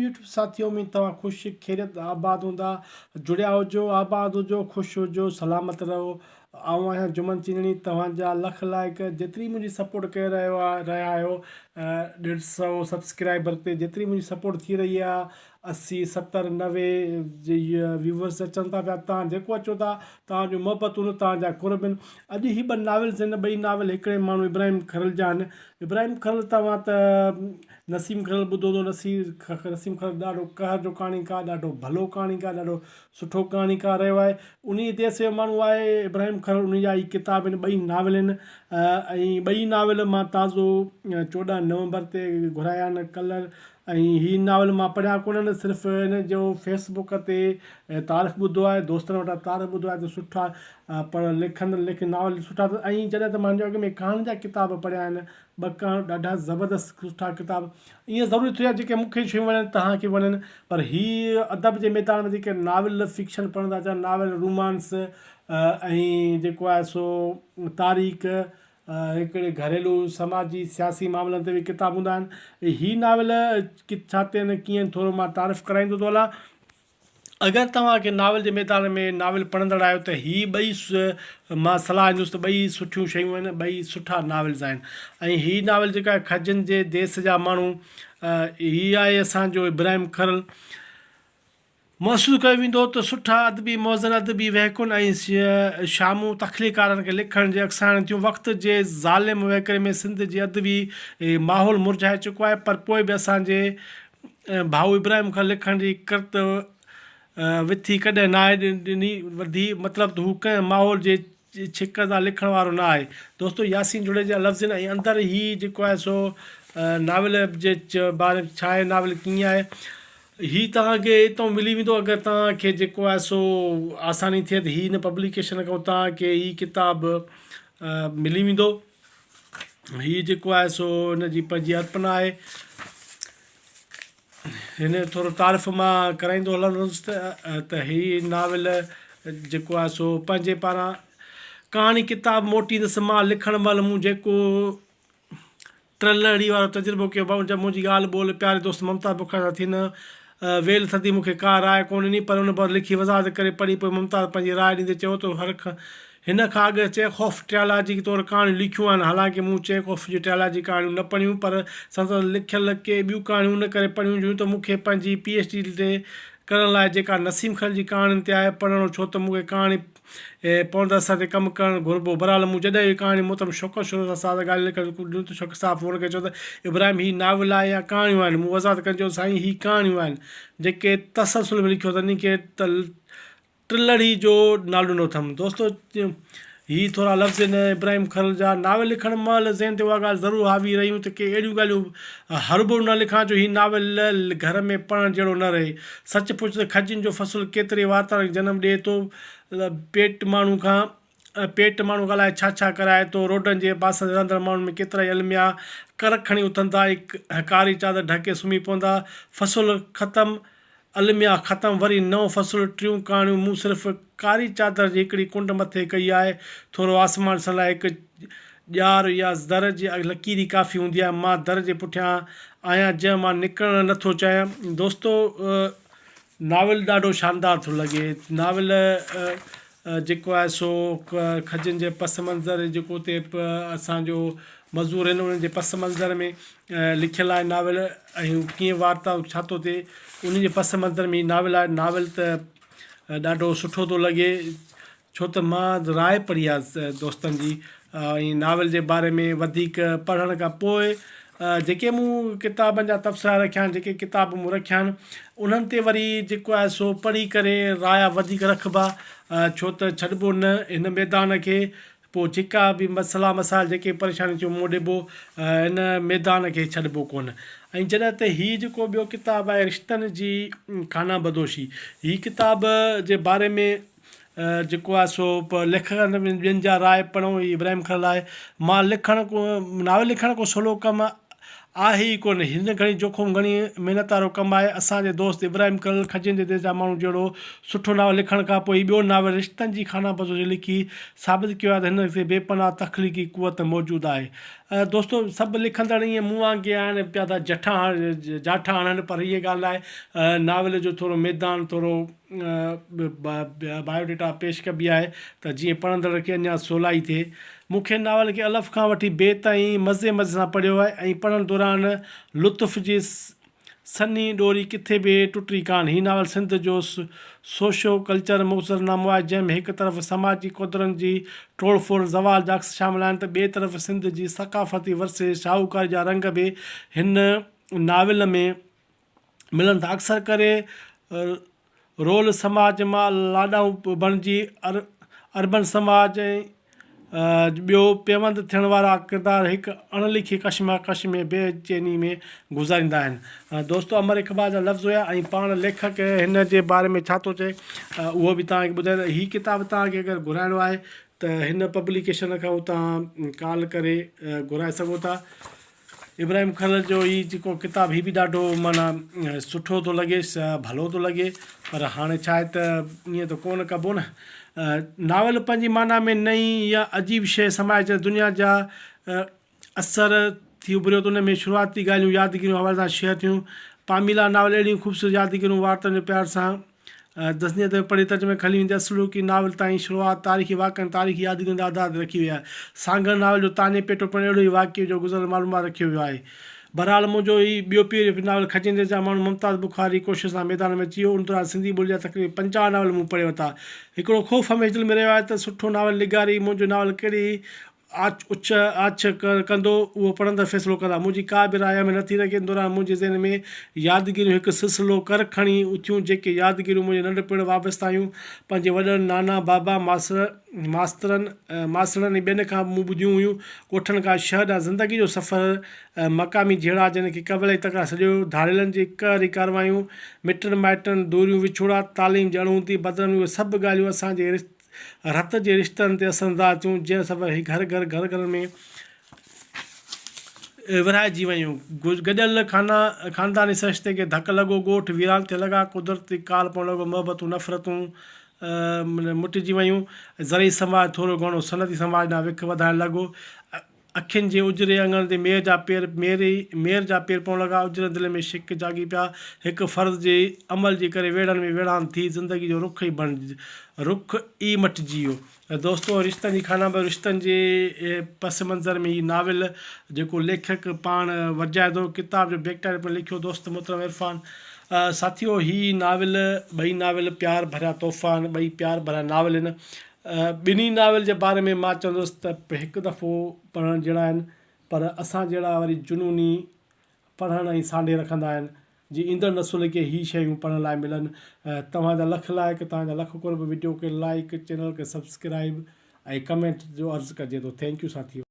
YouTube ساٿيو اميد توهان خوش خيريت آباد هوندا جڙيا هجو آباد هجو خوش هجو سلامت رهو آئون آهيان جمن چينڻي توهان جا لک لائق جيتري منهنجي سپورٽ ڪري رهيو رهيا آهيو ڏيڍ سو سبسڪرائبر تي جيتري منهنجي سپورٽ ٿي رهي آهي 80 70 90 جي ويوورس اچن ٿا پيا تان جيڪو اچو ٿا توهان جون محبتون توهان جا قرب آهن اڄ هي ٻه ناولز آهن ٻئي ناول هڪڙي ماڻهو ابراهيم کرل جا آهن ابراهيم کرل توهان ته نسيم کرل ٻڌو هوندو نسيم کرل ڏاڍو قهر جو ڪهاڻيڪار ڏاڍو ڀلو ڪهاڻيڪار ڏاڍو سٺو ڪهاڻيڪار رهيو آهي انهي ديس جو ماڻهو آهي ابراهيم کرل انهي جا هي ڪتاب آهن ٻئي ناول آهن ۽ ٻئي ناول مان تازو 14 نومبر تي گهرايا آهن ڪلر ۽ هي ناول مان پڙهيا ڪونهن صرف هن جو فيس بڪ تي تعارف ٻڌو آهي دوستن وٽان تعارف ٻڌو آهي ته سٺا پر لکندڙ ليکڪ ناول سٺا اٿس ۽ جڏهن ته مان هن جو اڳ ۾ ڪهاڻين جا ڪتاب پڙهيا آهن ٻه ڪهاڻيون ڏاڍا زبردست سٺا ڪتاب ائين ضروري ٿوري آهي جيڪي مون کي شيون وڻن توهان کي وڻن پر هي ادب جي ميدان ۾ جيڪي ناول فڪشن پڙهندا چاهن ناول رومانس ۽ جيڪو آهي سو تاريخ هڪڙي گهريلو، سماجي، سياسي معاملن تي به ڪتاب هوندا آهن. هي ناول ڇا تي آهن ڪيئن ٿورو مان تعارف ڪرائيندو ٿو هلان. اگر توهان کي ناول جي ميدان ۾ ناول پڙهندڙ آهيو ته هي ٻئي مان صلاح ڏيندس ته ٻئي سٺيون شيون آهن ٻئي سٺا ناولز آهن ۽ هي ناول جيڪا آهي کجين جي ديس جا ماڻهو هي آهي اسان جو ابراهيم کرل محسوس ڪيو ويندو ته سٺا ادبي موزن ادبي وهڪن ۽ شامون تخليقڪارن کي لکڻ جي اڪسائڻ ٿيون. وقت جي ظالم وهڪري ۾ سنڌ جي ادبي ماحول مرجهائي چڪو آهي پر پوء به اسان جي ڀائو ابراهيم کان لکڻ جي ڪرت وٿي ڪڏهن ناهي ڏني وڌي مطلب ته هو ڪنهن ماحول جي ڇڪ سان لکڻ وارو نه آهي. دوستو ياسين جوڻيجي جا لفظ آهن ۽ اندر هي جيڪو آهي سو ناول جي باري ۾ ڇا آهي ناول ڪيئن آهي هي توهان کي اتان ملي ويندو اگر توهان کي جيڪو آهي سو آساني ٿئي ته هي هن پبليڪيشن کان توهان کي هي ڪتاب ملي ويندو هي جيڪو آهي سو هن جي پنهنجي ارپنا آهي هن ٿورو تعارف مان ڪرائيندو هلندس ته هي ناول جيڪو آهي سو پنهنجي پاران ڪهاڻي ڪتاب موٽيندس مان لکڻ مهل مون جيڪو ٽلهڙي وارو تجربو ڪيو ڀائو جب منهنجي ڳالهه ٻولهه پياري دوست ممتاز بخاري سان ٿي نه ويل ٿڌي مون کي ڪا راء ڪونه ڏني پر ان بعد لکي وضاحت ڪري پڙهي پوء ممتاز پنهنجي راء ڏيندي چيو ته هر هن کان اڳ چيخوف ٽريالاجي طور ڪهاڻيون لکيون آهن حالانڪه مون چيخوف جون ٽريالاجي ڪهاڻيون نه پڙهيون پر سندس لکيل ڪي ٻيون ڪهاڻيون ان ڪري پڙهيون جون ته مون کي پنهنجي پي ايڇ ڊي تي ڪرڻ لاء جيڪا نسيم خليل جي ڪهاڻين تي آهي پڙهڻو ڇو ته مون کي ڪهاڻي پوندس اسان تي ڪم ڪرڻ گهربو. بهرحال مون جڏهن اهي ڪهاڻي محترم شوڪت شورو سان ساز ڳالهين لکڻ جو ڏنو ته شوڪت صاحب فون ڪري چيو ته ابراهيم هي ناول آهي يا ڪهاڻيون آهن؟ مون وضاحت ڪندي چيو ته سائين هي ڪهاڻيون آهن جيڪي تسلسل ۾ لکيو اٿن انهن کي ٽلڙي جو نالو ڏنو اٿم. دوستو هي ٿورا لفظ هن ابراهيم کرل جا ناول لکڻ مهل ذهن تي اها ڳالهه ضرور حاوي رهيون ته ڪي اهڙيون ڳالهيون هربرو نه لکان جو هي ناول گهر ۾ پڙهڻ جهڙو نه رهي. سچ پچ ته کجين جو فصل ڪيتري وارتارن کي جنم ڏئي ٿو. پيٽ ماڻهو کان پيٽ ماڻهو کان الائي ڇا ڇا ڪرائي ٿو. روڊن جي پاسن تي رهندڙ ماڻهن ۾ ڪيترائي الميا ڪر کڻي اٿن ٿا ۽ ڪاري چادر ڍڪي سمهي پون ٿا. فصل ختم، الميا ختم، وري نئون فصل، ٽيون ڪهاڻيون مون صرف ڪاري چادر جي هڪڙي ڪنڊ مٿي ڪئي آهي. ٿورو آسمان ڏسڻ لاء هڪ ڄار يا در جي لڪير ئي ڪافي هوندي آهي. مان در جي پٺيان آهيان جنهن مان نڪرڻ نه ٿو چاهيان. دوستو ناول ڏاڍو شاندار ٿو لڳي. ناول جيڪو آهي سو کجين جي پس منظر جيڪو اتي اسان جو مزور آهن انهن جي پس منظر ۾ لکيل آهي ناول ۽ ڪيئن وارتا ڇا ٿو ٿئي ان جي پس منظر ۾ ناول آهي ناول ته ڏاڍو سٺو ٿو لڳي ڇو ته مان راء پڙهي آهي دوستن جي ۽ ناول جي باري ۾ وڌيڪ پڙهڻ کان پوء جيڪي مون ڪتابن جا تبصرا رکيا آهن جيڪي ڪتاب مون رکيا آهن انهن تي وري جيڪو آهي سو پڙهي ڪري رايا وڌيڪ رکبا ڇو ته ڇڏبو نه هن ميدان کي پوء جيڪا به مسئلا مسائل جيڪي پريشانيون ٿيون منهن ڏبو هن ميدان کي ڇڏبو ڪونه ۽ جڏهن ته هي جيڪو ٻيو ڪتاب آهي رشتن جي خانه بدوشي هي ڪتاب جي باري ۾ جيڪو آهي سو ليکڪن ٻين جا راء پڙهون هي ابراهيم کرل آهي مان لکڻ ڪو ناول لکڻ ڪو سولو ڪم آهي ئي ڪونه هن گهڻي جوکم گهڻي محنت وارو ڪم آهي اسان جي دوست ابراهيم کرل کجين جي ديس جا ماڻهو جهڙو سٺو ناول لکڻ کان پوء هي ٻيو ناول رشتن جي خانه بدوشي لکي ثابت ڪيو آهي ته هن کي بي پناهه تخليقي قوت موجود آهي. دوستو سڀ لکندڙ ائين مون وانگي آهن پيا ٿا جٺا جاٺا هڻن پر هيء ڳالهه آهي ناول جو ٿورو ميدان ٿورو بايو ڊيٽا پيش ڪبي آهي ته جيئن پڙهندڙ کي اڃا سولائي ٿئي. مون کي ناول کي الف کان وٺي بي تائين مزي مزي سان پڙهيو آهي ۽ پڙهڻ دوران لطف جي سنهي ڏوري ڪٿي به ٽٽي ڪانه. هي ناول سنڌ جو سوشو ڪلچر مختصرنامو آهي، جنهن ۾ هڪ طرف سماجي قدرن جي ٽوڙ ڦوڙ، زوال جا عڪس شامل آهن ته ٻئي طرف سنڌ جي ثقافتي ورثي شاهوڪاري جا رنگ به هن ناول ۾ ملن ٿا. اڪثر ڪري رول سماج مان لاڏائون بڻجي اربن سماج ۽ ٻيو پيوند ٿيڻ وارا ڪردار هڪ اڻ لکي ڪشمڪش ۾ بي چيني ۾ گذاريندا آهن. دوستو امر اقبال جا لفظ هيا ۽ پاڻ ليکڪ هن جي باري ۾ ڇا ٿو چئي اهو به توهان کي ٻڌايان ته هي ڪتاب توهان کي اگر گهرائڻو آهي ته هن پبليڪيشن کان اتان ڪال ڪري گهرائي سگهو ٿا. ابراهيم خلل جو هي جيڪو ڪتاب هي به ڏاڍو معنيٰ سٺو ٿو لڳي ڀلو ٿو لڳي پر هاڻي ڇا آهي ته ائين ته ڪونه ڪبو نه ناول پنهنجي معنيٰ ۾ نئين يا عجيب شيء سمائي ڇڏي دنيا جا اثر ٿي اڀريو ته ان ۾ شروعاتي ڳالهيون يادگيريون حوالي سان شيئر ٿيون پاميلا ناول اهڙيون خوبصورت يادگيريون وارتن جو پيار سان دسنيت ۾ پڙهي ترجمي کلي ويندي اصلوڪي ناول تائين شروعات تاريخي واقعن تاريخي يادگيرين تي آڌار رکي وئي آهي. سانگهڙ ناول جو تاڃي پيٽو پڻ اهڙو ئي واقعي جو گذريل معلومات رکيو ويو آهي. بهرحال منهنجو هي ٻيو پهريون ناول کجيندي جا ماڻهو ممتاز بخاري جي ڪوشش سان ميدان ۾ اچي ويو. ان دوران سنڌي ٻولي جا تقريبن 50 ناول مون پڙهي ورتا. هڪڙو خوف هميشه دل ۾ رهيو آهي ته سٺو ناول نگاري منهنجو ناول ڪهڙي آڇ اڇ آڇ ڪندو، اهو پڙهندڙ فيصلو ڪندا. منهنجي ڪا به راء اهميت نٿي رکي. ان دوران منهنجي ذهن ۾ يادگيريون هڪ سلسلو ڪر کڻي اٿيون، جيڪي يادگيريون منهنجي ننڍپڻ وابسته هيون. پنهنجي وڏن، نانا، بابا، ماسترن، ماسڙن ۽ ٻين کان مون ٻڌيون هيون. ڳوٺن کان شهر ڏانهن زندگي جو سفر، مقامي جهيڙا جن کي قبيلائي تڪرار سڏيو ويو، ڌاڙيلن جي قهري ڪارروايون، مٽن مائٽن دوريون وڇوڙا، تعليم جي اڻهوندي، بدنامي اهي سڀ ڳالهيون اسان جي رت جي رشتن تي اثرانداز ٿيون، جنهن سبب هي گهر گهر گهر گهر ۾ ورهائجي ويون. گڏيل خانداني سرشتي کي ڌڪ لڳو، ڳوٺ ويران ٿيڻ لڳا، قدرتي ڪال پوڻ لڳو، محبتون نفرتون مٽجي ويون، زرعي سماج ٿورو گهڻو صنعتي سماج ڏانهن وک وڌائڻ لڳو. اکين جي اجري اڱڻ تي مير جا پير ميري مير جا پير پوڻ لڳا. اجرن دلين ۾ شڪ جاڳي پيا. هڪ فرض جي عمل جي ڪري ويڙهن ۾ ويڙهاند ٿي زندگي جو رخ ئي بڻ رخ ئي مٽجي ويو. دوستو رشتن جي خانه بدوش رشتن جي پس منظر ۾ هي ناول جيڪو ليکڪ پاڻ ورجائي ٿو ڪتاب جو بيڪ ٽائيٽل پڻ لکيو دوست محترم عرفان ساٿيو هي ناول ٻئي ناول پيار ڀريا تحفا آهن ٻئي پيار ڀريا ناول آهن ٻنهي ناول جي باري ۾ مان چوندس ته هڪ دفعو پڙهڻ جهڙا آهن پر اسان جهڙا وري جنوني پڙهڻ ۽ سانڍي رکندا آهن جي ايندڙ نسل کي هي شيون پڙهڻ لاء ملن توهان جا لک لائق توهان جا لک قرب وڊيو کي لائيڪ چينل کي سبسڪرائيب ۽ ڪمينٽ جو عرض ڪجي ٿو thank you ساٿيو.